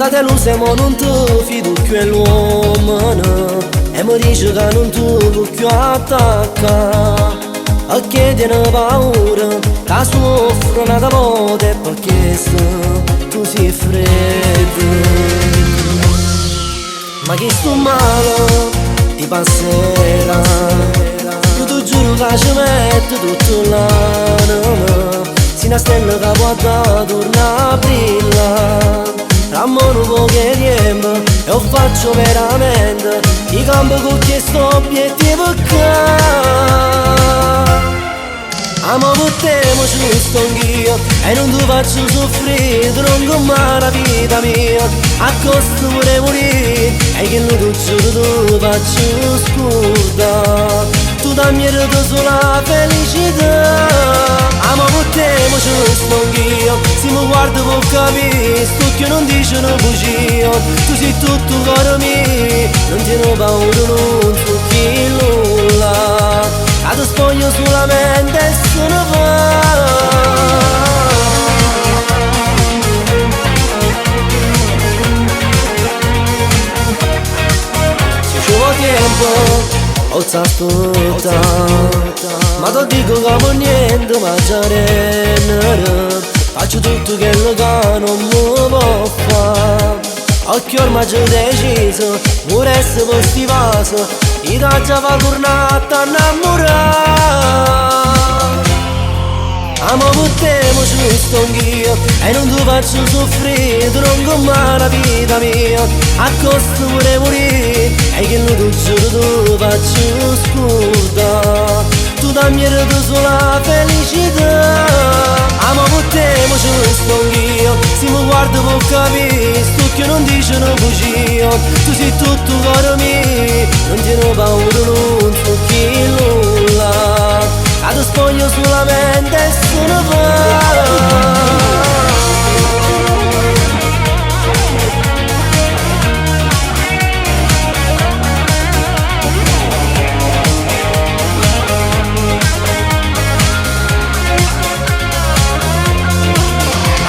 T'ha deluso e mo nun te fido cchiù 'e l'uommene E me dice ca nun te vuò cchiù attaccà Pecché tiene paura ca suoffre n'ata vota e pe chesto tu si fredda. Ma chistu male ti passerà. Io ti giuro ca ci metto tutta l'anima. Si 'na stella ca po' adda turnà a brillà. Damme nu poco 'e tiempo e 'o faccio veramente. I' campo cu chisto obiettivo ccà. Amo cu te mo ce stongh'io e nun te faccio suffrì, te dongo 'mmano 'a vita mia, a costo pure 'e murì, e chello t'o giuro t'o faccio scurdà. Tu t'ammierete sulo 'a felicità. Amo cu te mo ce stongh'io, si me guarde può capì, st'uocchie nun diceno bugie, tu si tutto 'o core mio, nun tiene paura nun so' chillo là. Ca te spoglia sulamente e se ne va. Si ce vo tiempo pozzo aspettà, ma t'o dico ca pe niente m'aggia arrennere, faccio tutto chello ca nun me po' fa. Pecché ormai aggio deciso, muresse pe sti vase, i' t'aggia fa turnà a t'annammurà. Amo cu te mo ce stongh'io e nun te faccio suffrì, te dongo 'mmano 'a vita mia, a costo pure 'e murì, e chello t'o giuro t'o faccio scurdà. Tu t'ammierete sulo 'a felicità. Amo cu te mo ce stongh'io, si me guarde può capì, st'uocchie nun diceno bugie, tu si tutto 'o core mio, nun tiene paura nun so' chillo là, ca te spoglia sulamente e se ne va.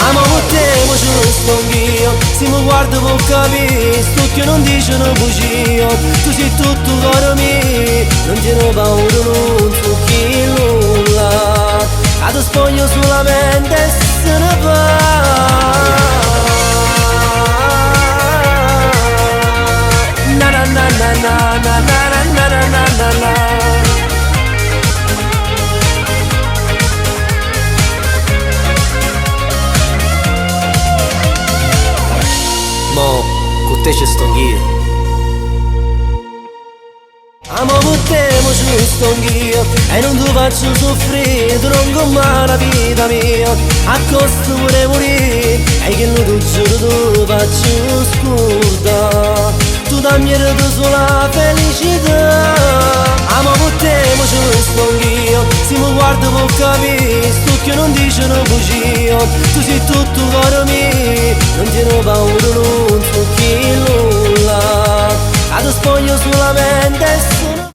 Amo cu te mo ce stongh'io, si me guarde può capì, st'uocchie nun diceno bugie, tu si tutto 'o core mio, nun tiene paura nun so' chillo là, ca te spoglia sulamente e se ne va. Na na na na na na na na na na na na. Mo cu te ce stongh'io. Amo cu te mo ce stongh'io e nun te faccio suffrì, te dongo 'mmano 'a vita mia, a costo pure 'e murì, e chello t'o giuro t'o faccio scurdà. Tu t'ammierete sulo 'a felicità. Amo cu te mo ce stongh'io, si me guarde può capì, st'uocchie nun diceno bugie, tu si tutto 'o core mio, nun tiene paura nun so' chillo là, ca te spoglia sulamente e